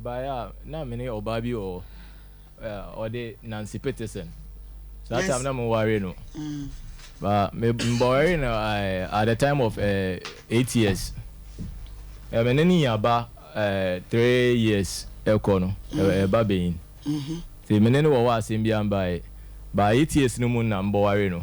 Mebaeɛ a, na me ne ɔbaa bi wɔ hɔ, ɔde Nancy Peterson. Saa time na meware no. Ba me mbɔware no at the time of 8 years. Me ne no nya ba 3 years ɛkɔ no, ɛba bɛyin. Nti me ne no wɔ hɔ asɛm biara mbaeɛ. Ba 8 years no mu na mbɔware no.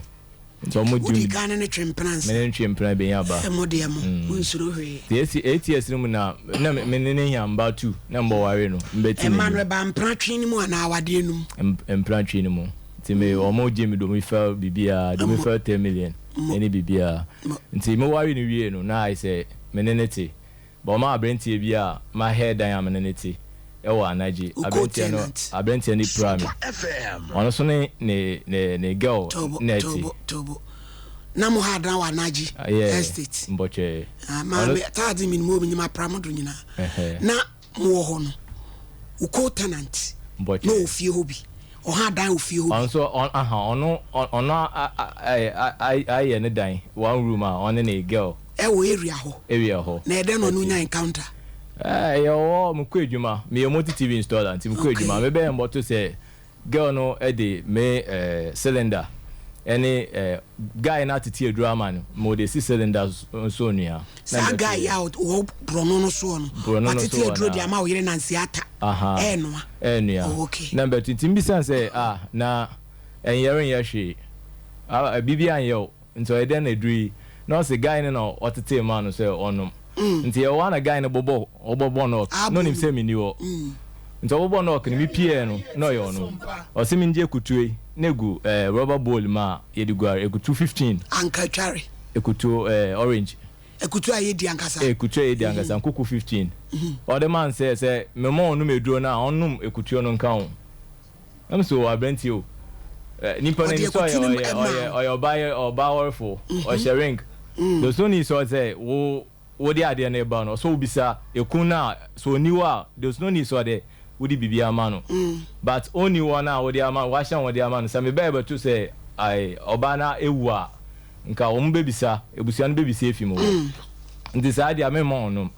Nti ɔmo di Wodi kan ne ne twe mpena nsa. Me ne no twe mpena bɛnya ba. Mo deɛ mo, mo nsuro hwee. Nti esi 8 years no mu na me ne no nya mba two na mbɔware no mbɛti Ɛma no ɛba mpena twe no mu anaa awadeɛ no mu? Mpena twe no mu. Nti me ɔmo gye me domifel biribiara, domifel 10 million ɛne biribiara. Nti me ware no wie no na ayɛ sɛ me ne no te. But ɔma aberanteɛ bi a ma hair dan a me ne no te ɛwɔ anagye. Aberanteɛ no aberanteɛ no pira me. Ɔno nso ne ne ne ne girl na ɛte. Tobo tobo na mo ha dan wɔ anagye estate. Mbɔkyɛ. Maame taadze mi mo nyima pra mo do nyinaa. Na mo wɔ hɔ no wo co-tenant na ɔwɔ fie hɔ bi ɔha dan wɔ fie hɔ bi. Ɔno nso aha ɔno ɔno ayɛ ne dan one room a ɔne ne girl. Ɛwɔ area hɔ. Area hɔ. Na ɛdɛn na ɔno nya encounter. Ɛyɛ wɔ mo kɔ adwuma, meyɛ multi TV installer, nti mo kɔ adwuma, me bɛyɛ mbɔto sɛ girl no de me cylinder ɛne guy no atete aduro ama no ma ɔde si cylinder nso onua. Saa guy yi a ɔwɔ borɔno no soɔ no, watete aduro de ama wo yere Nancy Atta ɛɛnoa. Ɛɛnoa. Oh, okay. Na mbɛto nti mbisa sɛ, ah, na ɛnyɛre nyɛ hwee, ah, biribi anyɛ o. Nti ɔyɛ dɛn na aduru yi? Na ɔse guy no na ɔtetee maa no sɛ ɔnom. Nti ɛwɔ hɔ a na guy no bɔbɔ ɔbɔbɔ knock na onim sɛ menni hɔ. Nti ɔbɔbɔ knock no mepiee no na ɔyɛ ɔno. Ɔse mengye akutuo yi na egu eh rubber bowl mu a yɛde guare, akutuo 15. Anka tware. Akutuo eh orange. Akutuo a yɛdi ankasa. Akutuo a yɛdi ankasa, nkuku 15. Ɔde maa no sɛ sɛ mema ɔnom aduro no a ɔnnom akutuo no nka ho. Ɛm so aberanteɛ o. Nipa no ani sɛ ɔyɛ ɔyɛ ɔyɛ ɔyɛ ɔbaa yɛ ɔbaa wɔrefo ɔhyɛ ring. There's no need sɛ ɔsɛ wo wode adeɛ no reba no ɔsɛ wobisa ekun no a sɛ ɔni hɔ a there's no need sɛ ɔde wode biribi ama no but ɔnni hɔ no a wode ama wahyɛ ho de ama no sɛ mebɛɛ bɛto sɛ ae ɔbaa no ewu a nka wɔn bɛbisa ebusua no bɛbisa efi mu hɔ nti saa deɛ memma ɔnom.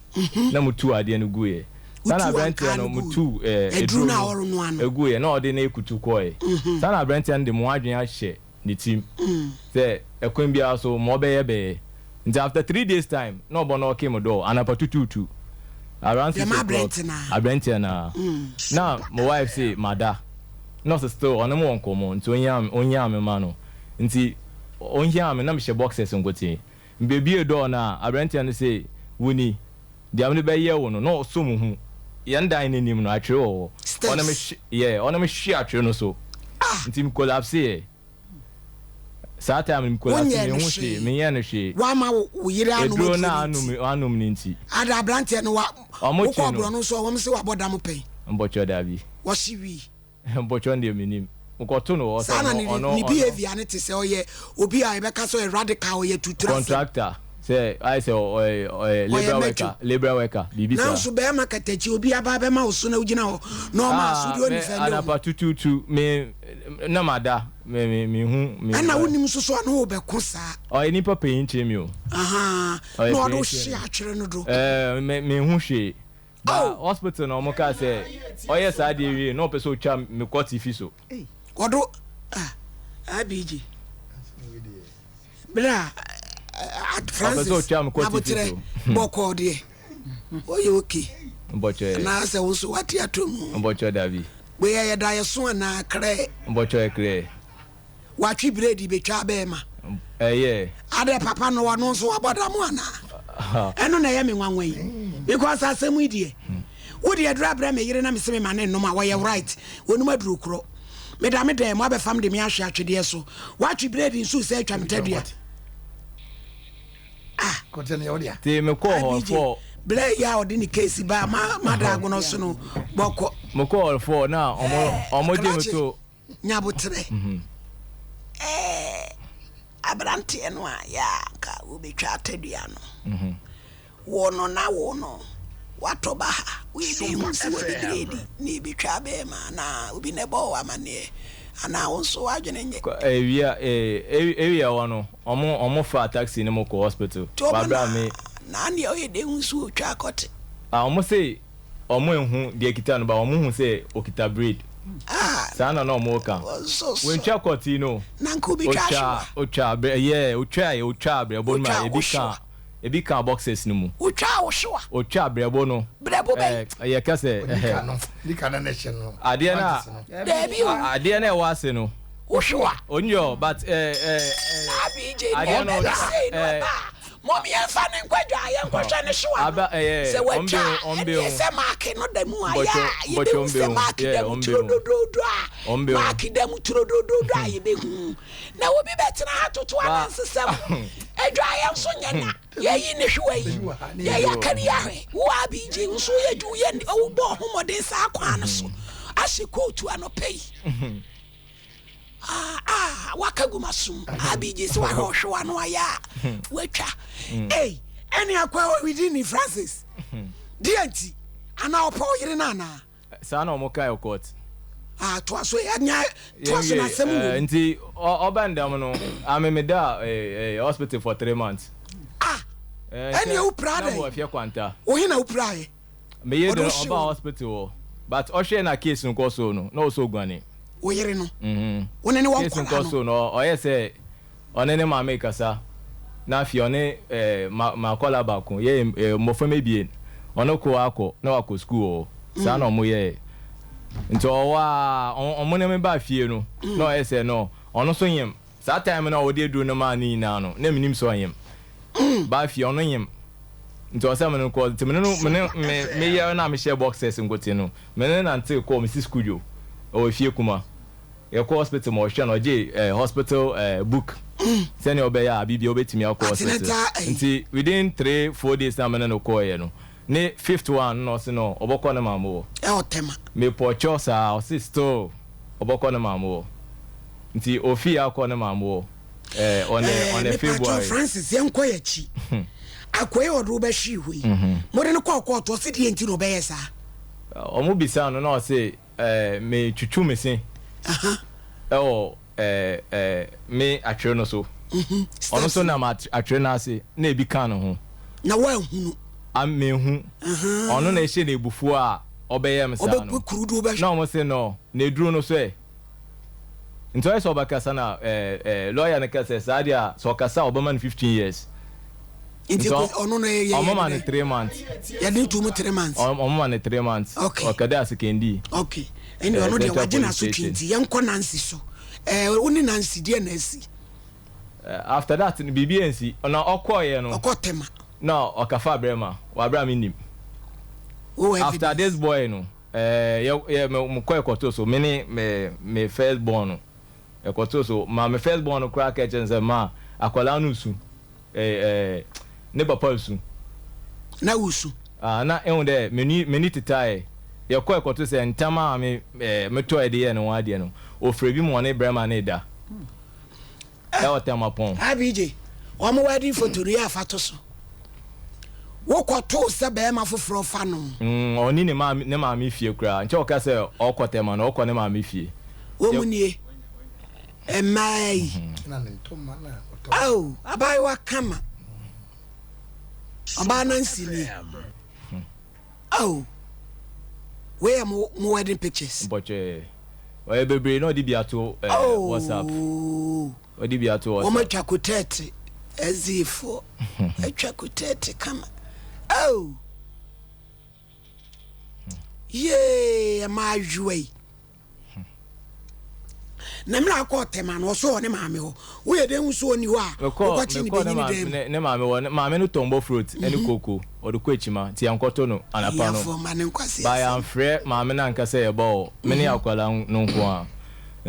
Na mutuu adeɛ no guiɛ. Saa na Wotuu aberanteɛ ankaa no no gui. mutuu ɛɛ Aduru aduro no a no ɔrenoa no. guiɛ na ɔde no rekutu kɔeɛ. Saa na aberanteɛ no de mo adwene ahyɛ ne tirim sɛ ɛkwan biara so ma ɔbɛyɛ bɛyɛ. Nti after 3 days time na ɔbɔ na ɔke mo door anapa tutuutu around Dɛm 6 o'clock aberante no ara. aberanteɛ no ara. Na mo wife se mada na ɔse still ɔne mo wɔ nkɔmmɔ nti ɔnyaa me ɔnyaa me ma no nti ɔnyaa me na mehyɛ boxers nkotsee. Mibebue door no a, aberanteɛ no se, Wo ni, deɛ mede bɛyɛ wo no, na ɔsɔ mu hu. Yɛn dan no anim no, atwere wɔ hɔ. Ɔne me Steps. hwe, yeah, ɔne me hwe atwere no so. Ah! Nti me collapse-eɛ. Saa time no, me collapse, Wonyɛɛ no menhu hwee, hwee. menyɛɛ no hwee. Woama wo wo yere anom Aduro aduro no no a nti. anom, anom no nti. Ada aberanteɛ no wa, Ɔmo kye wokɔɔ no. borɔno so a, wɔn se wabɔ dam pɛn. Mpɔkyɛ daabi. Wɔhye wii. Mpɔkyɛ deɛ mennim. Mekɔto no hɔ sɛ Saa na ɔno, ne ɔno, ne ɔno. behavior no te sɛ ɔyɛ obi a yɛbɛka sɛ ɔyɛ radical, ɔyɛ tuturasɛm. Contractor sɛ ayɛ sɛ ɔyɛ ɔyɛ Ɔyɛ labourer macho. worker, labourer worker, biribi saa. Nanso bɛrima katakyi obi aba abɛma wo so na wogyina hɔ na ɔma Ah, aso deɛ me ɔnifɛnde wo ho. anapa tutuutu me na mada me me me hu me. Ɛna wonim nso so a na wobɛko saa. Ɔyɛ nipa panyin kyerɛ mi o. Ahaa, Ɔyɛ na ɔde panyin wo kyerɛ hye mi. atwere no do. Ɛɛ me me hu hwee. Ba Oh! hospital na wɔn kaa sɛ ɔyɛ saa adeɛ wie na ɔpɛ sɛ ɔtwa me kɔ TV so. Ɔdo ah ABG bere a Ɔpɛ sɛ Francis ɔtwa me kɔ TV Nabotrɛ so. bɔkɔɔ deɛ ɔyɛ okay Mbɔkyɛ anaasɛ wo nso wate ato mu. Mbɔkyɛ dabi. Wei ɛyɛ daeɛso anaa krɛ? Mbɔkyɛ ɛkrɛ. Watwe bredi betwa bɛɛma. Ɛyɛ. Adɛ papa no ɔno nso wabɔ dam anaa? Ɛno na ɛyɛ me nwanwa yi. Because asɛm yi deɛ, wo deɛ aduru abrɛ me yere na mese me ma ne nnom a, wɔyɛ right. Wɔnum aduro korɔ. Meda me dan mu abɛfam de me ahwe atwedeɛ so. Watwe bredi nso sɛ atwa me tadua. Ah. Nti mekɔɔ hɔ IBJ, fɔ. Blɛ yi a ɔde ne case ba ma mada agono so no bɔkɔ. Mekɔɔ hɔ fɔ na ɔmo ɔmo gye me to. Nya aboterɛ. Ɛɛ aberanteɛ no a yɛ a nka wobɛtwa atadua no. Wo no na wo no watɔ ba ha. Woyɛ dɛn hu sɛ wɔde biredi na ɛbɛtwa abɛɛma anaa obi na ɛbɔɔ wo amanneɛ anaa wo nso w'adwene nyɛ. Ewia area hɔ no ɔmo ɔmo faa taxi no mo kɔ hospital. Nti ɔmo Wɔ abere a na me. na neɛ ɔyɛ dɛn hu sɛ wɔtwa akɔte. Ah ɔmo se. Ɔmo nhu deɛ ɛkita no but ɔmo hu sɛ ɔkita braid. Saa na na ɔmo ka. Wantwa kɔt yi no. Ɔtwa ɔtwa brɛ yeah ɔtwa ɔtwa brɛbo no ma ebi ka ebi ka boxers no mu. Ɔtwa brɛbo no. Ɛɛ yɛ ka sɛ ɛhɛ. Adeɛ no a adeɛ no a ɛwɔ ase no. Onyɔ but ɛɛ ɛɛ adeɛ no ɛɛ. Mom yɛnfa no nkɔ dwa yɛnkɔhwɛ ne hyew ano sɛ watwa a ɛneɛ sɛ maake no da mu a yɛ a yɛbɛhu sɛ maake da mu turododoodo a maake da mu turododoodo a yɛbɛhu na obi bɛtena ha toto anansesɛm adwaeɛ nso nyɛ na yɛyi ne hwewa yi yɛyɛ akari ahwɛ wo abg nso yɛ dwu yɛ wobɔ ho mmɔden saa kwan no so ahyɛ kootu anɔpɛ yi Ah ah waka gu m'asom abg sɛ wahwɛ ɔhwe w'ano ayɛ a watwa ei ɛne akwa ɔwidi ni Francis deɛ nti anaa ɔpɛ ɔyere no anaa. Saa na ɔmo kae wɔ court. Ah toa so anya toa so na asɛm wɔ mu. Nti ɔbɛn dɛm no ame me da hospital for 3 months. Ah ɛne wo pira dɛn. Na mo afie kwanta. Ohe na wo pira yɛ. Me yere de no ɔbaa hospital hɔ but ɔhwɛɛ na case no kɔ so no na ɔsɛ oguane. Wo yere no? Wo ne ne wɔ Case no nkwadaa kɔ no? so no ɔyɛ sɛ ɔne ne maame rekasa na afei ɔne eh, ma m'akwadaa baako yɛ eh, mmɔframma ebien ɔno kɔ akɔ na wakɔ sukuu wɔ hɔ saa na ɔmo yɛɛ nti ɔwɔ a ɔmo ne me baa fie no na ɔyɛ sɛ no ɔno nso nyem saa time no a ɔde aduro no maa ne nyinaa no na menim sɛ ɔnyem baa fie ɔno nyem nti ɔsɛ me no kɔ nti me ne no me ne me me yɛre no a mehyɛ boxers nkote no me ne no nante kɔɔ me si sukuu dwo ɛwɔ efie kuma yɛkɔ hospital ma ɔhwɛ no ɔgye eh, hospital eh, book sɛnea ɔbɛyɛ a biribi a ɔbɛtumi akɔ hospital Antenatal ayi. Nti within 3, 4 days na me ne no kɔɔyɛ no ne fifth one na ɔse no ɔbɔkɔ ne maame wɔ. Ɛwɔ Tema. Mepɔkyɛw saa ɔse still ɔbɔkɔ ne maame wɔ nti ofii akɔ ne maame wɔ eh, on a, Eh, on a mepatwɔ February. Francis yɛnkɔ yɛ akyi. Akoe ɔde wo bɛhwee hɔ yi. Mode no kɔɔ kɔɔto ɔse deɛ nti na ɔbɛyɛ saa. Ɔmo bisa no na ɔse eh, me twitwu me se ɛwɔ eh, eh, me atwere no so. Ɔno Steps nso nam atwere no ase na ebi ka ne ho. Na woanhunu. A mehu. Ɔno na ɛhyɛ no abufuo a ɔbɛyɛ me saa no. Ɔbɛbu kuru de wobɛhwe. Na ɔmo se no na eduru no so ɛ. Nti ɔyɛ sɛ ɔbɛkasa na eh, eh, lawyer no ka sɛ saa deɛ a sɛ ɔkasa a ɔbɛma no 15 years. Nti Nti ɔno no yɛ ɔmo yɛ ma no dɛ. 3 months. Yɛde no to mu 3 months. Ɔmo ma no 3 months. Okay. Ɔkɛdɛ asekendi. Okay. Ɛnna ɔno deɛ Central wagye Police n'asotwe Station. nti yɛnkɔ Nancy so. Ɛɛ wo ne Nancy deɛ na asi. After that no biribi ansi. Na ɔkɔɔyɛ no. Ɔkɔ Tema. Na ɔkafa brɛma wɔ abere a mennim. Wowɔ After evidence. this boy no eh, yɛ yɛ me me kɔ ɛkɔto so me ne me me first born no ɛkɔto so ma me first born no koraa ka kyerɛ no sɛ ma akwadaa no su eh, eh, ne papa su. Na wosu. Ah, na ehu dɛ m'ani m'ani tetaeɛ. Yɛkɔ ɛkɔto sɛ ntam a me eh, metɔɛ de yɛɛ ne ho adeɛ no ofura bi ma ɔne brɛma no da ɛwɔ Tɛmapɔn. ABJ, wɔn wedding photo no yɛ afa to so. Wokɔtoo sɛ bɛrima foforɔ fa no. Ɔne ne maame fie koraa nkyɛ ɔka sɛ ɔkɔ Tɛma no ɔkɔ ne maame fie. Wɔn mu nie. Mmaa yi. Oh, abaayewa kama. Ɔbaa Nancy nie. Oh, wei yɛ mo wedding pictures. Mpɔkyɛ ɔyɛ bebree na ɔde bi ato WhatsApp. Ɔde bi ato Wɔn WhatsApp. atwa kotɛɛte ɛziifoɔ atwa kotɛɛte kama. Oh, yee ɛmaa ayowa yi. Na mmerɛ akɔ ɔtɛma no ɔso wɔ ne maame hɔ. Woyɛ dɛ hu so ɔni hɔ a Mekɔ wokɔkye ne mekɔ ne bɛnyini maame dɛm. ne maame wɔ ne maame no tɔn bofrot ɛne koko ɔde kɔ akyima nti yɛnkɔto no anapa no. Ahiafoɔ ma ne nkwasi Ba asɛm. yɛamfrɛ maame no anka sɛ yɛbɔ hɔ me ne akwadaa no nko a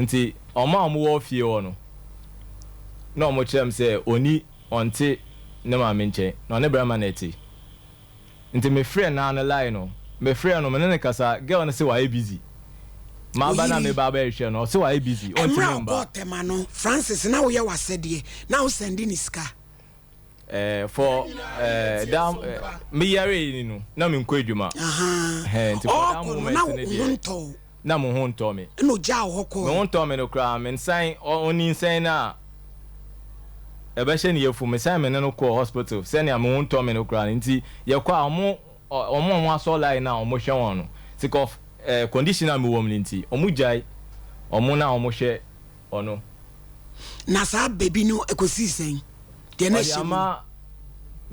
nti ɔmo a ɔmo wɔ fie hɔ no na ɔmo kyerɛ me sɛ ɔni ɔnte ne maame nkyɛn na ɔne barima na ɛte nti mefrɛ naa no line no mefrɛ no me ne ne kasa girl no sɛ wayɛ busy maaba na Oyiri. meba abɛhwehwɛ no ɔsɛ wayɛ busy Mmerɛ ɔntumi a mba. ɔkɔɔ Tɛma no Francis na woyɛ w'asɛdeɛ na wosɛnde ne sika. For da meyare yi no na menkɔ adwuma. Nti for that Ɔɔkɔ no moment na no wo ho deɛ ntɔ wo. Na mo ho ntɔ me. Ɛna ogyaa wo hɔ Me ho kɔɔɛ. ntɔ me no koraa me nsan ɔni nsɛn no a ɛbɛhyɛ ne yafunu mesan me ne no kɔɔ hospital sɛnea me ho ntɔ me no koraa no nti yɛkɔ a ɔmo. Wɔn a wɔasɔ line no a wɔhwɛ wɔn no, sake of eh, condition a mewɔ mu no nti, wɔgyae wɔn na wɔhwɛ ɔno. Na saa baby no ɛkɔsii sɛn? Deɛ na Ɔde ɛhyɛ mu no. ama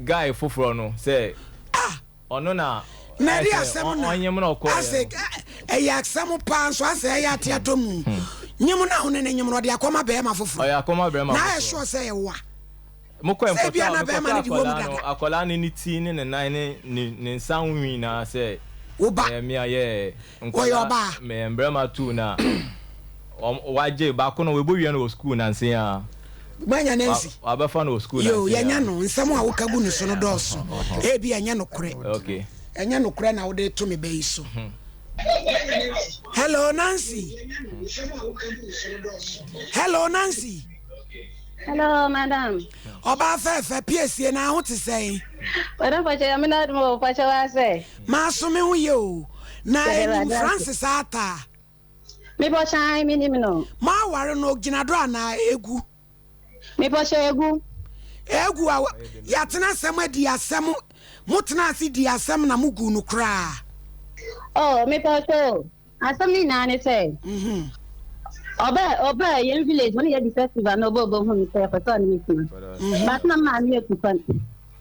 guy foforɔ no sɛ Ah! ɔno na Na ayɛ ɛde sɛ asɛm na ɔnyem na ɔkɔeɛ asɛ no. ɛyɛ asɛm paa nso asɛ ɛyɛ ate atɔ mu. Nyem no a wo ne no nyem no ɔde akɔma bɛrima foforɔ. Ɔde akɔma bɛrima Na ayɛ foforɔ. sure sɛ ɛyɛ wo a. Mokɔɛ Sɛ ebia mekɔtɔ na bɛrima mekɔtɔ no de wɔ mu akwadaa no dada. akwadaa no ne ti ne ne nan ne ne ne nsa ho nwi nyinaa sɛ Wo ba. ɛyɛ me a yɛɛ Ɔyɛ nkwadaa ɔbaa. mɛyɛ mmarima tuu na wɔn wagye baako no wabɔ wia no wɔ sukuu nansa yi ara Moanya wa Nancy? wabɛfa no wɔ sukuu Yoo, nansa yi yɛanya ara. no. Nsɛm a woka gu ne so no dɔɔso. Ebia ɛnyɛ nokorɛ. Okay. Ɛnyɛ nokorɛ na wode reto me ba yi so. Hello, Nancy. Hello, Nancy. Hello, madam. Ɔbaa fɛɛfɛ, piesie na ho te sɛn? Madam Pakyɛ, Nyame n'adom o, Pakyɛ wa sɛ. Maaso me ho yɛ o. Na Yɛda enim Awurade ase. Francis Arthur? Mepɔ kyan, menim no. Moaware no, ogyina do anaa egu? Mepɔ kyɛ egu. Egu a, yɛatena asɛm adi asɛm, motena ase di asɛm na mogu no koraa. Oh, mepɔ kyɛ o. Asɛm no nyinaa ne sɛ, ɔbaa ɔbaa yɛn village hɔ ne yɛdi festival na ɔbɛ ɔbɛhu me sɛ ɔpɛ sɛ ɔne me tena. But na me maame atu kwan.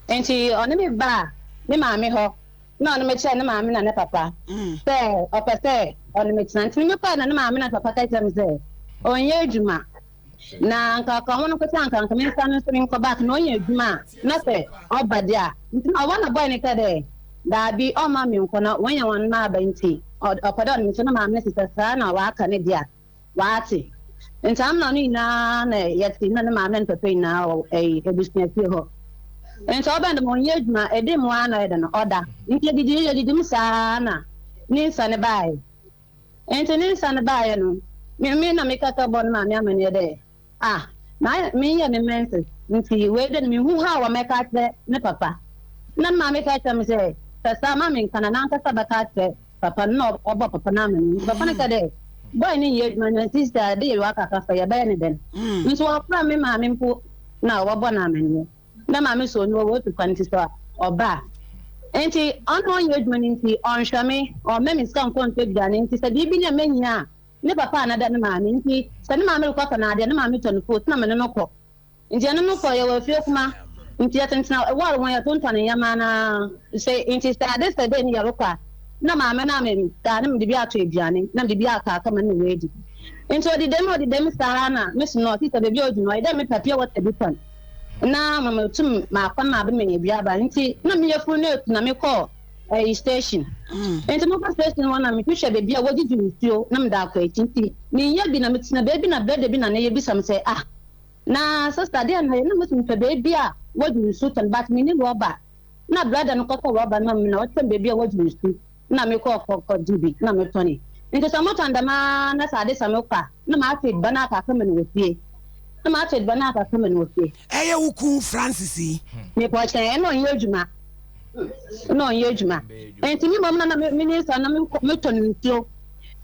Nti ɔne me baa me maame hɔ na ɔne me kyerɛ ne maame na ne papa sɛ ɔpɛ sɛ ɔne me tena. Nti me kɔɛ na ne maame na ne papa ka kyerɛ me sɛ ɔnyɛ adwuma. Na anka ɔka ho no nkotsee anka anka mensan no so menkɔ back na ɔnya edwuma a na sɛ ɔba dze a ntsi na ɔwɔ na boy no ka dɛ daabi ɔmma menkɔ na oenya hɔn mba aba ntsi ɔpɛ dɛ ɔne me tse na maame no se sɛ saa na ɔaka ne dze a ɔatse ntsi ama na ɔno nyinaa na yɛtse na ne maame na ne papa nyinaa wɔ ɛyi ebusuafie hɔ ntsi ɔbɛn dɛ ma ɔnyɛ edwuma ede mu ara na ɔyɛ dɛn ɔda ntsi yɛdidi yɛdidi mu saa na ne nsa no bae. Ntsi ne nsa no baeɛ no, me me na mekasa bɔɔ ne maame amanneɛ dɛ, Ah, mayɛ menyɛ me menses, ntsi wei de no mennhu how a mɛka akyerɛ ne papa. Nna ne maame ka kyerɛ me sɛ, sɛ saa a mma mennka na nankasa bɛka akyerɛ papa no. Nna ɔbɔɔ papa no amanneɛ. Ntsi papa no ka dɛ, Boy no nnyɛ edwuma na ntsi sɛ ade yɛ waka kafa yi yɛbɛyɛ no dɛn? Ntsi wɔfrɛɛ me maame mpo na wɔbɔɔ no amanneɛ. Na maame so ɔno otu kwan ntsi sɛ ɔba a ntsi ɔno ɔnnyɛ edwuma no ntsi ɔnnhwɛ me, ɔmma me sika nnkɔ nntɔ eduane ntsi sɛ biribi nye a menya a ne papa anaa ne maame ntsi sɛ ne maame rokɔtɔ no ade a ne maame tɔ no coat na menye no kɔ ntsi yɛne no kɔ yɛwɔ efie kuma ntsi yɛtsentsena wall ho yɛtontɔn ndzɛmba no ara sɛ ntsi sɛ ade sɛ dɛ ne yɛrokɔ a na maame no ama me sika na medze bi atɔ eduane na medze bi atɔ akama na oedi ntsi ɔdze dɛm ɔdze dɛm saa na meso no ɔtse sɛ beebi a odzi no ɔyɛ dɛ mepɛ pure water bi tɔn. Na ama metum makɔ na maba menya bi aba ntsi na me yafun no etu na mekɔɔ ɛyi station ntsi mokɔ station hɔ na mehwehwɛ beebi a wogyigye nsuo na mede akɔ ekyi ntsi mennya bi na metsena beebi na brɛda bi na ne yɛ bisa me sɛ ah na sista deɛn na yɛ na mese mepɛ beebi a wɔgye nsu tɔn but menni rɔba na brɛda no kɔtɔ rɔba no ma me na ɔkyerɛ me beebi a wɔgye nsu na mekɔɔ kɔ kɔgye bi na metɔne ntsi sɛ motɔn dɛm ara na sɛ ade sa mekɔ a na matɔ edziban akɔ akɛma no wɔ fie. Na matɔ edziban akɔ akɛma no wɔ fie. Ɛyɛ wo kun Francis yi? Mepɔkyɛn, nna ɔnnyɛ edwuma. Nna ɔnnyɛ edwuma. Ntsi me mbom na na me ne nsa na metɔ no nsuo.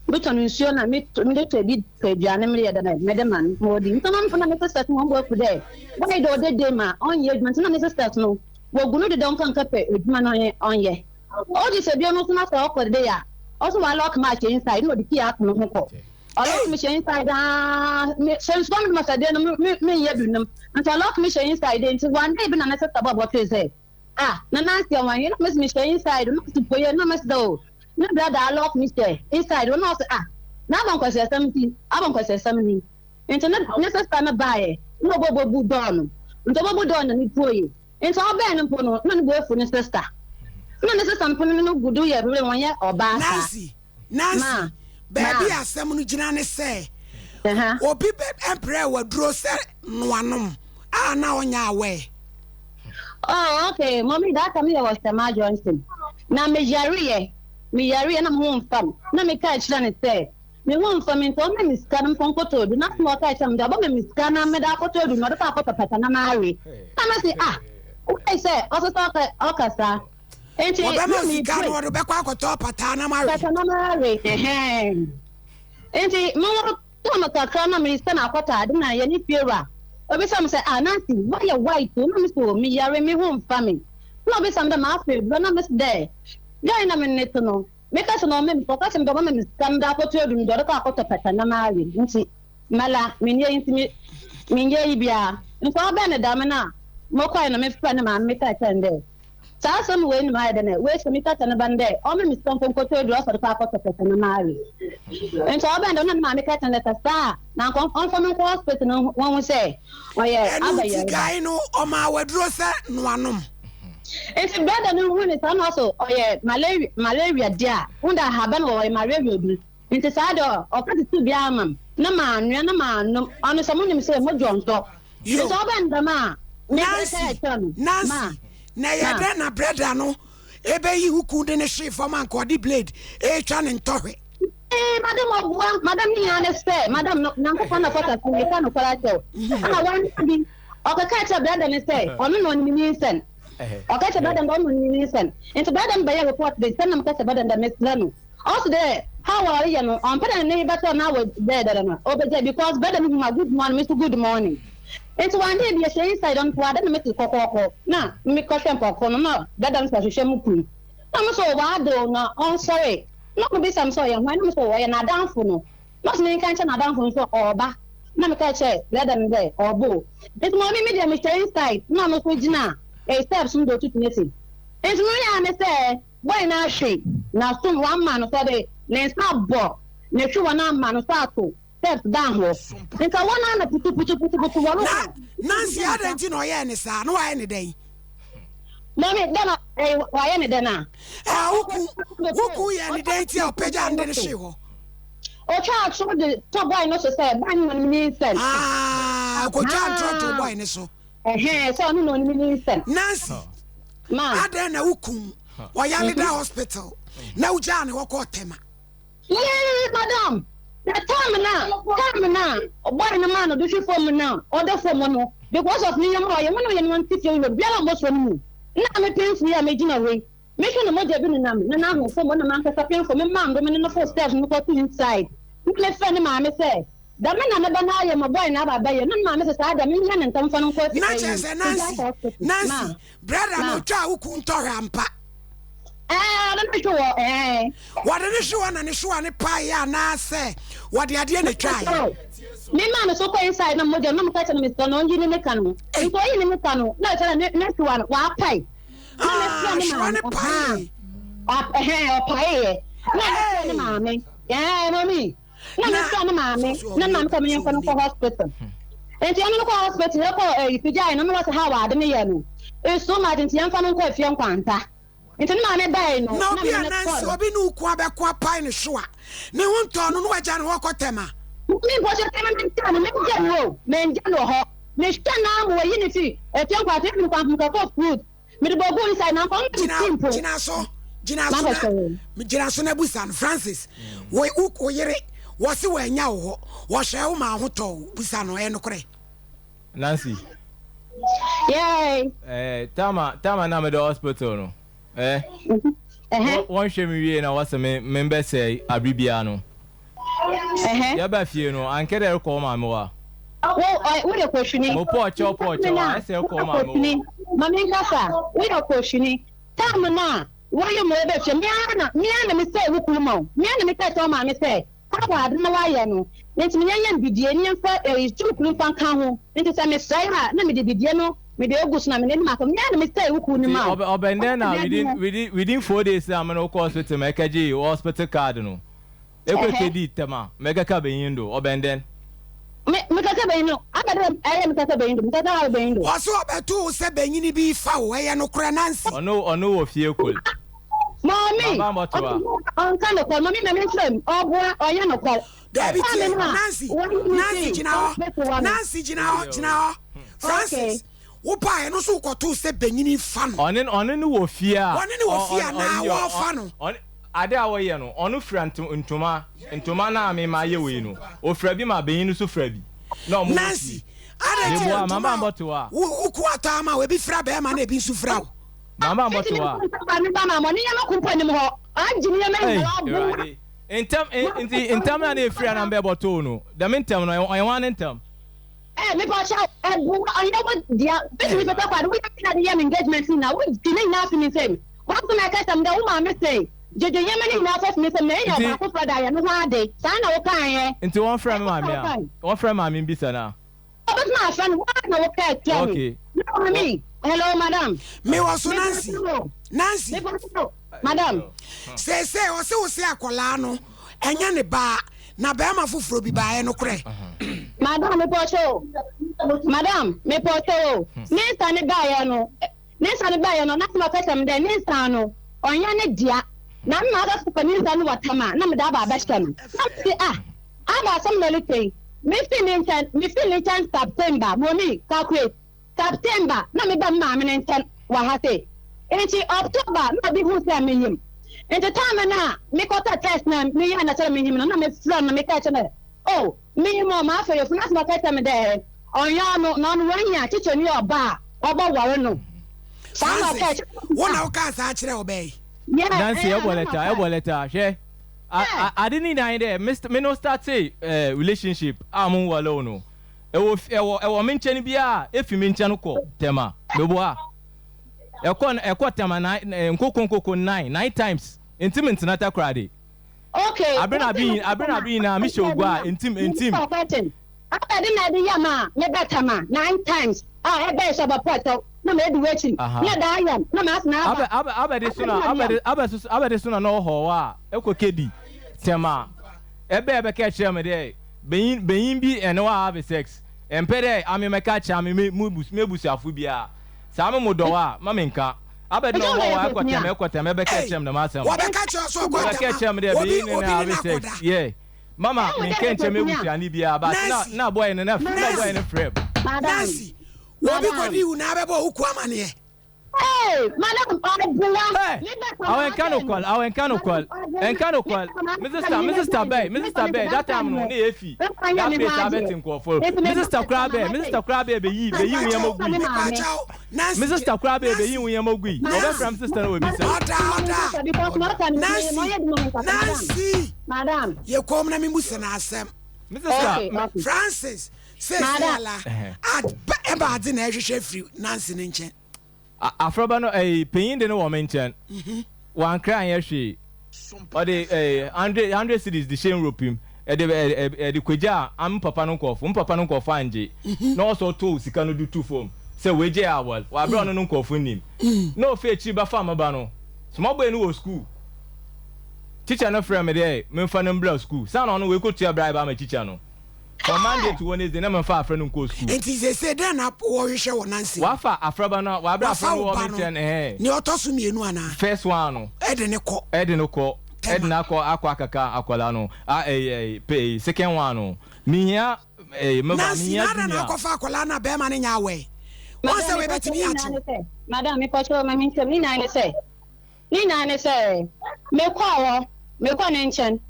Metɔ no nsuo na mede tɔ bi tɔ eduane meyɛ dɛn mede ma no ma ɔdi. Ntsi na me sisters no hɔn bo efuw dɛ why dɛ ɔda dee ma ɔnnyɛ edwuma. Ntsi na me sisters no wogu no do dɛ ɔnkɔ nkɛpɛ edwuma na ɔnyɛ. Ɔgye sɛ bio no so na sɛ ɔkɔ dede a, ɔso ɔalɔck me ahyɛ inside na ɔde key ato no ho kɔ. Ɔlock me hyɛ inside aa, me hyɛ nsuo no ma sɛ deɛ no me me nyɛ bi nom. Nti ɔlock me hyɛ inside nti one day bi na ne sister bɔ bɔtwee sɛ ah na Nancy ɔwɔ he na me se me hyɛ inside na ɔse poye na me se oh ne brother alock me hyɛ inside na ɔse ah na abɔ nkwasiasɛm nti abɔ nkwasiasɛm ni nti ne ne sister no baeɛ na ɔbɔ bɔbu door no nti ɔbɔbu door no ne puoye. Ntsi ɔbɛn no mpo no, nna no bo efuw ne sista. Nna ne sista mpo no no gu do yɛ mbrɛ wɔnnyɛ ɔbaa saa. Nancy, Nancy, Ma, baabi ma. a asɛm no gyina ne sɛ, Aha. obi bɛ brɛɛ wo aduro sɛ noa nom a na ɔnyɛ aware. Oh, okay, mommy, that time yɛ wɔ Sema Johnson. Na me yareɛ, me yareɛ na me ho mfa me. Na me kaa kyerɛ no sɛ, Me ho mfa me nti ɔma me sika na mfa nkɔtɔ adu na asɛm a ɔkae kyerɛ me de ɔbɛma me sika na mede akɔtɔ adu na ɔde kɔ akɔtɔ pata na mawe na mese ah why sɛ ɔsɛ sɛ ɔka ɔka saa nti Wɔbɛma na wo me sika na pray ɔde bɛkɔ akɔtɔ pata na mawe. pata na mawe ɛhɛn nti me ho tɔ me kakra na me sɛ na akɔtɔ ade na yɛne fiewura obisa me sɛ ah Nancy woayɛ white o na me sɛ o meyare me ho mfa me. Nna obisa me dɛ mafa edur na mese dɛ guy na menye no tse no, meka kyerɛ no ɔma me ɔka kyerɛ me dɛ ɔbɛma me sika medze akɔtɔ edur medze ɔdze kɔ akɔtɔ pɛtɛ na mawe ntsi mala mennyɛ iyi ntsi me mennyɛ iyi biara. Ntsi ɔbɛn no dɛm no a mokɔe no mefrɛɛ ne maame mekaa kyerɛɛ no dɛ saa asɛm wei na mayɛ dɛn ɛ woehyia meka kyerɛ ne ba no dɛ ɔmma me sika mpo nkɔtɔ edur ɔsɛ ɔdze kɔ akɔtɔ pɛtɛ na mawe. Ntsi ɔbɛn dɛm no na ne maame kaa kyerɛ no dɛ sɛ saa a na anka ɔmfa me nkɔ hospital na wohu sɛ ɔyɛ Ɛno nti abayarba. guy no ɔmaa wo aduro sɛ noa nom. Ntsi brother no hun no saa na ɔse ɔyɛ malaria malaria de a, wohu dɛ ahaban wɔ hɔ ɔyɛ malaria edur. Ntsi saa de ɔka tsitsir bi ama me na manoa na manom, ɔno sɛ monim sɛ modwo ntɔ. Yo. Ntsi ɔbɛn dɛm a, me Nancy, mekɛɛ kyerɛ no, ma, Nancy, na ɛyɛ ma. dɛn na brɛda no ɛbɛyi wo kun de no hwee fam anka ɔde blade ɛretwa ne ntɔhwɛ? Ee, madam ɔboa, madam ne nyinaa ne sɛ, madam no, Nyankopɔn na fɔta so, meka nokwar akyerɛ wo. Ɛna wɔn bi, ɔkɛkaa kyerɛ brada no sɛ, ɔno na ɔnim nyinsɛn. Ɔka kyerɛ brada no dɛ ɔno na ɔnim nyinsɛn. Nti brada no bɛyɛ report de, sɛ na meka kyerɛ brada no dɛ mesrɛ no. Ɔse dɛ, how a ɔreyɛ no, ɔmmpɛ dɛ ne bɛtɔ na awɔ dɛ dɛdɛ no, ɔbɛgyae because brada no hu ma good morning, me nso good morning. Nti one day bi yɛhyɛ inside, ɔno nso wada na mete kɔkɔɔkɔ, na mekɔhwɛ mpɔnkɔ no, na brada no so ahwehwɛ mu kunu. Na me so ɔado na ɔnsɔre. Na ɔbisa me sɛ ɔyɛ hwan, na me so ɔyɛ n'adamfo no. Na ɔse menka nkyerɛ n'adamfo no sɛ ɔɔba. Na meka kyerɛ brɛda no dɛ ɔɔba o. Ntsi maame me deɛ mehyɛ inside na ɔno so gyina steps no do otutu n'esin. Ntsi no yɛ a ne sɛ boy no ahwe n'asom ɔama no sɛ ɔde ne nsa abɔ ne hwewa no ama no so ato steps down hɔ. Nka wɔn ano putuputuputuputu wɔn Na Nancy adɛn nti na ɔyɛɛ ne saa? Na wayɛ ne dɛn? Mami dɛn na ɛyɛ wayɛ ne dɛn a? Ɛɛ wo kun wo kun yɛ ne dɛn nti a ɔpagya no de no hwee hɔ? Otwa atoro de to boy no so sɛ boy no na ɔnim ne nsɛm. Ah, ɔkɔtwa atoro to boy no so. Ɛhɛn, sɛ ɔno na ɔnim ne nsɛm. Nancy, Ma. adɛn na wo kun ɔyare da hospital na wogyaa ne hɔ kɔɔ Tema? Yee madam, na time na time na ɔbɔe no maa no do hwe fam na ɔda fam no because of ne yam a ɔyɛ mo na ɔyɛ no ɔnte fie no obiara mmɔ so no mu na me penfo yi a megyina hɔ yi mehwɛ no mogya bi nenam ne nan ho fam na mankasa penfo me maa ndo me ne no fo steps no kɔto inside na me frɛ ne maame sɛ dɛm na ne ba no ayɛ ma boy no aba abɛyɛ na ne maame sɛ saa deɛ menyɛ ne ntɛm mfa no nkɔ Na kyerɛ sɛ Nancy, Nancy, brother no otwaa wo kun tɔhwɛ ampa. Ɛɛ, ɔde ne hwe wɔ ɛɛ. Wɔde ne hwe wɔ na ne hwewa ne paeɛ anaasɛ wɔde adeɛ na etwaeɛ? Me maa no so kɔ inside na mogya no na meka kyerɛ no mesrɛ no ɔnyi ne nika no. Nti ɔyi ne nika no na ɛkyerɛ ne ne hwewa no wapae. Na mefrɛ ne Hwewa maame. ne paeɛ. Ɛhɛn ɔpaeɛ. Na mefrɛ ne maame. Ɛɛ mami. Na mefrɛ ne maame na ne maame sɛ menyɛmfa no nkɔ hospital. Nti ɛno no kɔ hospital yɛkɔ ɛyi pigyae no na wɔsɛ how ade ne yɛ no. It's so much nti yɛmfa no nkɔ afie nkwanta. Nti ne maame bae no Na na obi me a ne nansi kɔe. obi ne wo ko abɛko apae ne hwewa ne ho ntɔɔ no na wagya ne hɔ kɔ tɛm a. Me mpo hyɛ sɛ mengya no mengya no o mengya no wɔ hɔ. Mehwɛ no ara ma wɔyi no fi afie nkwanta efi no kwan kɔkɔ fruit mede bɔguu inside na anka ɔmma me Gyina tea mpo. gyina so gyina so Mabɔ na sɔre. gyina so na busa no Francis wo wo wo yere wɔse wɔanya wo hɔ wɔhwɛɛ wo ma wo ho tɔɔ wo busa no ɛyɛ nokorɛ? Nancy. Yay. Eh, tama tama na mede hospital no. Eh. Ɛhɛ. Wɔn hwɛ me wie na wɔsɛ me me mbɛsɛ abiri biara no. Ɛhɛ. Yɛba fie no ankɛ dɛ rekɔ wo maame hɔ a. Wo ɔ woyɛ kɔhwini. Mo pɔɔkyɛw pɔɔkyɛw a ɛsɛ rekɔ wo maame hɔ. Ma me nkasa woyɛ kɔhwini. Time no a wɔyɛ mo ɛbɛ fie me ara na me ara na me sɛ wo kunu ma wo me ara na me ka kyerɛ wo maame sɛ How ade na wayɛ no nti me yɛnyɛ no bidie ne yɛmfa ɛyi sukuu mfa nka ho nti sɛ mesɛe a na mede bidie no mede agu so na mede anim akɔ me ara na mesɛe wo kuo no Nti ma wo. ɔbɛ ɔbɛn dɛn na Ɔbɛn within dɛn? within within 4 days a mene wokɔ hospital ma ɛkɛgye wo hospital card no ekɔ Ɛhɛ. ekedi tɛm a mɛkɛka benyin do ɔbɛn dɛn? Me mekɛkɛ benyin no aba dɛ ɛyɛ mekɛkɛ benyin do mekɛkɛ aba benyin do. Ɔse ɔbɛto wo sɛ banyini bi fa wo ɛyɛ nokorɛ Nancy? Ɔno ɔno wɔ fie kol. Maame Maba mbɔto a. ɔnka nokwar maame ma menkyerɛ mu ɔboa ɔnyɛ nokwar. Dabi Maame tie no a Nancy wɔne me Nancy fii gyina hɔ hospital hɔ no. Nancy gyina hɔ gyina hɔ Francis wo baeɛ no so wokɔtoo sɛ banyini fa no. Ɔne ɔne no wɔ fie a. Wɔne no wɔ fie anaa wɔrefa no? Ɔne ade a wɔyɛ no ɔno fira ntoma ntoma no a me ma yɛ wei no ofira bi ma benyin no so fira bi na ɔmo wɔ fie. Nancy adɛn nti na Meboa mama ntoma a mbɔto a. wo wo ko atɔ ama wo ebi fira bɛrima na ebi nso fira wo? Mama Enti mbɔto ne a. nsa ne ba ma mo ne yɛn ako mpo anim hɔ agye nneɛma Ei nyinaa aboa. Awurade ntɛm nti ntɛm na na efiri a na mbɛ bɔtoo no dɛm ntɛm no ɔyɛ hwan ne ntɛm? Eh, me pa kyɛw, ɛboa ɔnyɛ wo dea. Bɛtumi pɛpɛ kɔ ade, woyɛ na de yɛ me engagement nyinaa, wogye ne nyinaa fi me nsam. W'asɛm a ɛka kyerɛ me dɛ wo maame se gyegye nneɛma no nyinaa fa fi me nsam na enya Nti. ɔbaako korɔ de ayɛ me ho ade. Saa na wokaeɛ. Nti wɔmfrɛ me Ɛno na maame a? wokae. Wɔmfrɛ maame mbisa no a? Wobɛtumi afrɛ no, wo ara na wokaa kyerɛ me. Okay. Na maame, hello madam. Mewɔ so Me Nancy. pa kyɛw, Nancy. me pa kyɛw, madam. Seesei ɔse wo se akwadaa no ɛnyɛ ne ba na bɛrima foforɔ bi ba, ɛyɛ nokorɛ? Madam mepɔkyɛw o, madam mepɔkyɛw o, ne nsa ne baeɛ no, ne nsa no baeɛ no, na asɛm a ɔka kyerɛ me dɛ ne nsa no ɔnyɛ ne dea, na me maa ɔbɛfa ne nsa no wɔ tam a na mede aba abɛhyɛ no, na mese ah, aba asɛm na ɔreka yi, mefii ne nkyɛn, mefii ne nkyɛn September, mommy calculate. September na meba me maame no nkyɛn wɔ ha sei. Ntsi October na obi hun sɛ minyim. Ntsi time no a mekɔtɔɔ test na meyɛɛ na kyerɛ minyim no na mefrɛ no na mekãa kyerɛ no dɛ oh minyim o mafa yafun. Naaso ɔkaa kyerɛ me dɛ ɔnnyɛ ɔno na ɔno oenya kyekyɛnyi ɔba a ɔbɔwar no. Saa na ɔkaa Francis, kyerɛ me. wo na wokaa saa kyerɛɛ ɔbaa yi? Yeah, Nancy, eh, ɛbɔ na lɛta, maka. ɛbɔ lɛta, hwɛ. A, Yeah. a, ade ne nyinaa nye dɛ, me, st- me no startee eh, relationship a mo nwale wo no. Ɛwɔ fi, ɛwɔ, ɛwɔ me nkyɛn biara a, efi me nkyɛn kɔ Tema. Meboa. Ɛkɔ, ɛkɔ Tema na, eh, nkoko nkoko nine, nine times. Ntim ntena Takoradi. Okay. Aber na aber nyi, aber na aber nyinaa mehyɛ ogua a, ntim, ntim. Abɛde na ɛde yam a meba Tema nine times a ɛbɛyɛ sɛ ɔbɛpɔ ɛtɛw na madi w'akyi Aha. na daa yam na masena Abɛ, aba. abɛ, abɛde so Abɛde na, na ɛde abɛde, yam. abɛ so, abɛde so na na ɔwɔ hɔ a, ɛkɔ kedi Tema. Ɛbɛ ɛbɛka kyerɛ me dɛ, Benyin benyin bi ɛne wo ahave sex, ɛmpɛ dɛ ame mɛka akyerɛ ame me mo m'ebusuafo biara. Sɛ ame mo dɔ wo a, ma me nka. Abɛde na Nkyɛ ɔhɔ wobɛyɛ wo a, ɛkɔ pɛsini tɛm a? ɛkɔ tɛm ɛbɛka Ei, kyerɛ me dɛm asɛm no. wɔbɛka kyerɛ wo sɛ ɔkɔ Wɔbɛka tɛm kyerɛ me a, dɛ obi benyin ne obi no ne ahave no sex, akɔda. yeah. Mama Ɛhu dɛ menka yɛ nkyerɛ pɛsini a? m'ebusuani biara but na Nancy, na boy no na na boy Nancy, no frɛ m'. Madam, Nancy, obi madam. kɔdii wo na abɛbɔ wo kuo amaneɛ. Hey, madam, ɔboa. Hey, Me bɛ awo nka no kwal, awo nka no kwal, nka no kwal. Me sister, me sister bɛy, me sister bɛy, that time no, ne yɛ fi. That place abɛte nkurɔfo. Me sister koraa bɛy, me sister koraa bɛy bɛyi, bɛyi wo nneɛma gui. Nancy, Me sister koraa bɛy bɛyi wo nneɛma gui. Nancy, Wɔbɛfrɛ me sister na wɔbisa. Ɔda, ɔda. Nancy, Nancy. Madam. Yɛ kɔm na me musa na asɛm. Me sister, Okay, Francis, sɛsi ala, ɛba adze na ɛhwehwɛ firi Nancy ne nkyɛn. Afraba no ɛyi panyin de no wɔ me nkyɛn. Wankra anyɛ hwee. Ɔde ɛɛ hundred hundred cedis de hyɛ nwuro pim. Ɛde ɛɛ ɛde kɔgyaa a me papa no nkurɔfo. Me papa no nkurɔfo angye. Na ɔsɛ ɔtow sika no de tu fam sɛ wei gye awal wɔ abere a ɔno no nkurɔfo nnim. Na ofi akyiri bɛfa me ba no. Small boy no wɔ school. Teacher no frɛɛ me dɛ memfa no mbra school. Saana ɔno oekotua bribe ama teacher no. From Monday to Wednesday na memfa afra no nkɔɔ school. Enti seesei dɛn na wɔhwehwɛ wɔ Nancy mu? Wafa afraba no, wabrɛ Wafa afra no wo wɔ ba me no, nkyɛn ɛhɛn. nea ɔtɔ so mmienu anaa? First one no. Ɛde no kɔ. Ɛde no kɔ. Tɛma. Ɛde no akɔ akɔ akaka akwadaa no. A ɛyi ɛyi pɛ ɛyi second one no. Mehia ɛyi me ba Nancy, mehia na adɛn na junior. akɔfa akwadaa no a bɛrima no nyɛ aware? Wɔn sɛ Madam, wei mepɔkyɛ bɛtumi ne akye nyinaa wo. ne sɛ, madam, mepɔkyɛ ma me nsɛm ne nyinaa ne sɛ, Ne nyinaa ne sɛ, mekɔɔ hɔ, mekɔɔ ne nkyɛn,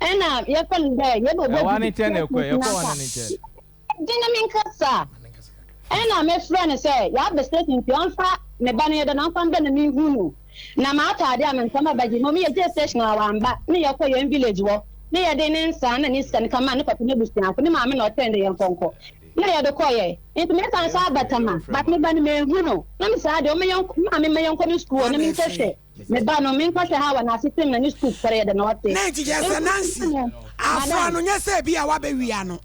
ɛna yɛfrɛ no dɛ yɛbɛbɔ Ɛwɔ ne didi nkyɛn na ɛkɔɛ, station ɛkɔɔ asa. ɔno ne nkyɛn. Gye ne menkasa. Ɛna mefrɛ no sɛ yɛaba station nti ɔmfa me ba no yɛdɛ na ɔmfa mbɛ na menhu no. Na m'ataade a memfa ma bɛgye. Mmom yɛgyee station a wamba ne yɛkɔ yɛn village hɔ ne yɛde ne nsa na ne sika no kɔmaa ne papa n'abusuafo, ne maame na ɔtɛn dɛ yɛnkɔ nkɔ. Na yɛde kɔeɛ. Nti mesan so aba Tama, but me ba no menhu no. Na me saa deɛ ɔma yɛnkɔ, me maame ma yɛnkɔ ne sukuu hɔ na menkɔhwɛ me ba no, menkɔhwɛ how a n'asetem na ne sukuu kɔrɔ yɛ dɛ na ɔte. Na nti kyerɛ sɛ Nancy, afra no nyɛ sɛ ebia wabɛwia no.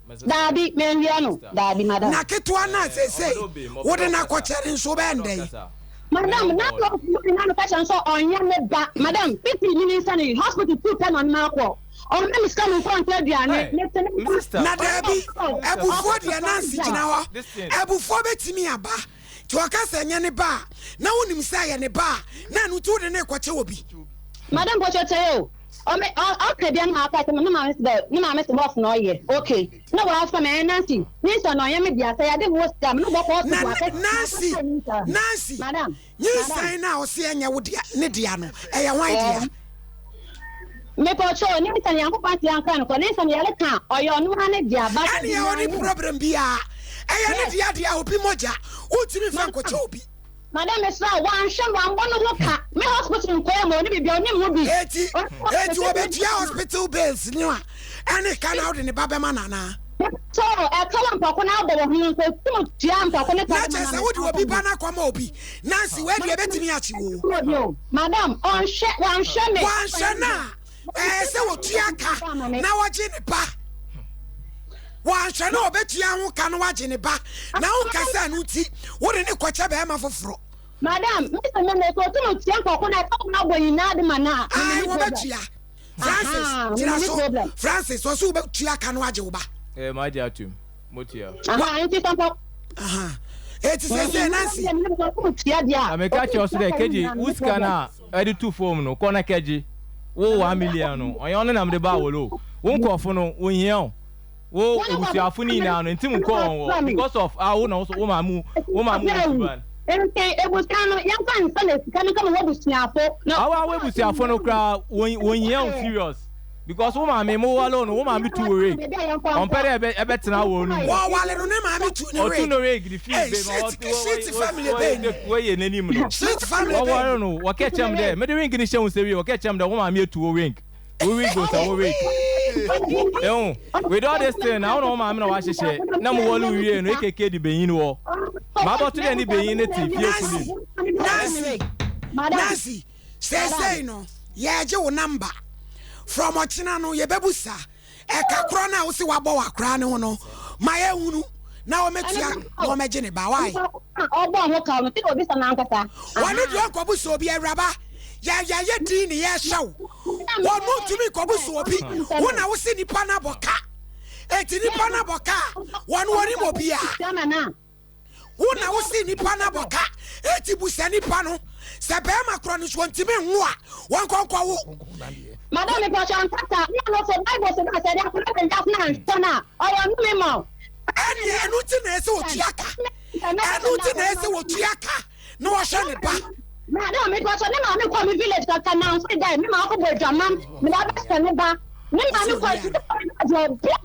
Daabi, menwia no, daabi madam. Na ketewa no a seesei wode no akɔkyɛ no nso wobɛyɛ no dɛn? Madam, na na na meka kyerɛ no sɛ ɔnyɛ me ba. Madam, fifiri me ne nsa no yi, hospital tu pɛ na ɔne me akɔ. Ɔmma me sika menkɔ ntɔ aduane. Mete ne ba. Na daabi, abufuo deɛ Nancy gyina hɔ. Abufuo bɛtumi aba. Nti ɔka sɛ ɛnyɛ ne ba a, na wonim sɛ ɛyɛ ne ba a, na ɛno nti wode no rekɔkyɛ obi. Madam mpakyɛw kyɛe o. Ɔme ɔ ɔka bia na maaka akyerɛ no ne maame se dɛ ne maame se boss na ɔyɛ okay na w'afa me ɛɛ Nancy Nyinsɛn no ɔnyɛ me dea sɛ yɛde wo sika me ne wo bɔkɔ Na hospital akɔ Nancy, akɔkyɛ nyinsɛn Nancy, madam madam nyinsɛn no a ɔse ɛnyɛ wo dea, ne dea no, ɛyɛ hwan dea? ɛɛ mepɔkyɛw nyinsɛn Nyankopɔn ase yɛnka no kɔ nyinsɛn yɛreka a ɔyɛ ɔno ara ne dea but Ɛneɛ ɔne ɔnyaeɛ problem biaa, ɛyɛ ne yes dea deɛ a obi mogya, wontumi mfa madam nkɔkyɛ obi. Madam mesrɛ wo, wanhwɛ me, wambɔ ne ho ka, me hospital nkɔɛ mu, ɔne biribiara, ɔnim ho bi. Eti, Ɔne eti hospital obetua hospital bills no a, ɛne ka na wode ne ba bɛma no anaa? So ɛka wɔ mpɔko no abɔ wɔ ho nso tum tua mpɔko no Na kyerɛ sɛ wode obi ba no akɔma obi. Nancy, wei deɛ ɛbɛtumi akye wo o. Madam, ɔnhwɛ, wanhwɛ me. Wanhwɛ no a, ɛyɛ sɛ wɔtua ka na wɔgye ne ba. Wanhwɛ no a ɔbɛtua ho ka na wagye ne ba. Na wonka sɛ ɛno nti wode ne kɔkyɛ bɛrima foforɔ. Madam, me sɛ me me so ɔtum tua mpɔko no ɛka wɔ abɔ nyinaa de ma no a. Ae, wɔbɛtua. Francis, gyina so. Francis, ɔsɛ wobɛtua ka no agye wo ba. Eh, magye atum. Motua. Aha, nti sɛ mpɔ. Aha. Eti sɛ sɛ Nancy. Na meka kyerɛ so dɛ kegye wo sika no a ɛde tu fam no kɔ na kɛgye wo 1 million no, ɔnyɛ ɔno na mede ba awɔle o. Wo nkurɔfo no wohia o, wo abusuafo no nyinaa no nti mu kɔ wɔn wɔ because of awo na wo maame wo maame wɔ suban. Nti ebusua no yɛmfa nsa na sika no kama w'abusuafo. Awo awo abusuafo no koraa wɔn hia wo serious because wo maame mo wale no, wo maame tu wo rig, ɔmpɛ dɛ ɛbɛ ɛbɛtena wɔ no mu. Wɔwale no, ne maame tu ne ɔtu rig. No rig de fi Hey, be ma shit, shit family bɛn ni. Wɔyɛ n'anim no. Shit family bɛn wɔware no, wɔkɛ kyɛm dɛ mede ring ne hyɛ wo nsa wie, wɔkɛ kyɛm dɛ wo maame etu wo ring, wo ring o sɛ wo ring ehu. With all this thing na wo na wo maame na wahyehyɛ na mo wɔle wie no ekeke de benyin wɔ maa bɔto dɛ ne benyin ne te fie kulim. Nancy, Nancy, seesei no yɛgye wo number. From ɔkyena no yɛbɛbusa ɛka korɔ no a wosi wabɔ wɔ akora ne ho no ma yɛhunu na wɔmɛtua na wɔmɛgye ne ba wae. Ɔbɔ ho ka no ti na obi sa n'ankasa. Wɔno deɛ ɔnkɔbu sɛ obi awuraba yɛyɛyɛ din ne yɛhyɛ wo, wɔno ntumi nkɔbu sɛ obi. Wo na wo se nipa no abɔ ka, enti nipa no abɔ ka a, wɔno wɔnim obi a wo na wo se nipa no abɔ ka, eti busa nipa no sɛ bɛrima korɔ no so wɔntumi nwo a, wɔnkɔnkɔ wo. Madam, mepɔtɔ ankasa na no so Bible so da sɛ de akɔda bɛ wiase na nhwɛ no a ɔyɛ nnome ma wo. Ɛneɛ ɛno nti na ɛsɛ wɔtua ka, ɛno nti na ɛsɛ wɔtua ka na wɔhwɛ ne ba. Madam, mepɔtɔ ne maame kɔ me village kaka nanso dɛ me maame kɔbɔ adwaman me da bɛsɛ ne ba ne maame kɔ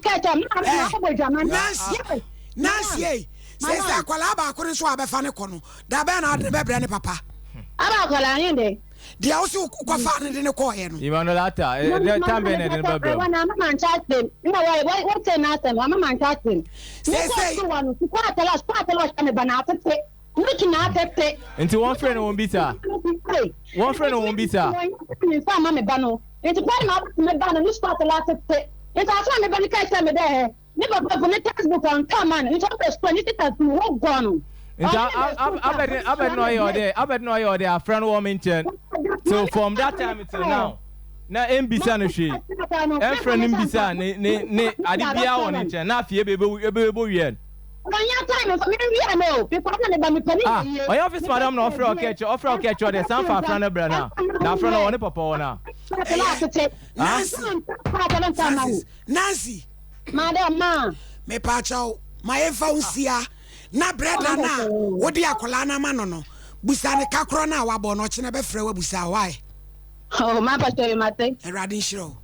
kɛtɛ me maame kɔbɔ adwaman. Nancy, Nancy ei, sɛ sɛ akwadaa baako no nso a bɛfa ne kɔ no da bɛn na ade ne bɛbrɛ ne papa? Aba akwadaa ne de. Deɛ wo sɛ kɔfa ne de ne kɔɔyɛ no. Emmanuel Ata, ɛ time bɛn na ɛde ne bɛbrɛ wo? Wɔn ama nkyɛn asɛm na wɔyɛ wɔte n'asɛm wɔn ama nkyɛn asɛm. Seesei. Sukuu no sukuu atɛlɛ sukuu atɛlɛ ɔhyɛ me ba na atete nutu na atete. Nti wɔn frɛ no wɔn bisa, wɔn frɛ no wɔn bisa. Nfa ama me ba no nti kwan na ɔbɛtumi me ba no ne sukuu atɛlɛ atete nti aso a me ba no ka kyerɛ me dɛ ɛ ne papa bu ne textbook ɔntɔ ma no nti ɔbɛ sukuu ne teachers no wɔ gɔ no. Nti abɛde abɛde na ɔyɛ ɔdɛ abɛde na ɔyɛ ɔdɛ afrɛ no wɔ me nkyɛn till from that time till now na mbisa no hwee, ɛmfrɛ no mbisa ne ne ne ade biara wɔ ne nkyɛn na afei ebe ebe ebe wie no. Ɔnyɛ time nfa mi wia no because na me ba mi pɛ ne Ah, yie. ɔyɛ office madam na ɔfrɛ ɔkɛ kyɛ ɔfrɛ ɔkɛ kyɛ ɔdɛ san fa afrɛ no brɛ na na afrɛ no wɔ ne papa wɔ na. Nancy, Francis, Nancy. Madam ma. Mepaakyɛw ma yɛmfa wo nsia na brɛda no a wode akwadaa no ama no, busa ne ka korɔ no a wabɔ no, ɔkyena bɛfrɛ wo abusa why. Oh, ma pastor mate. Awurade nhyira wo.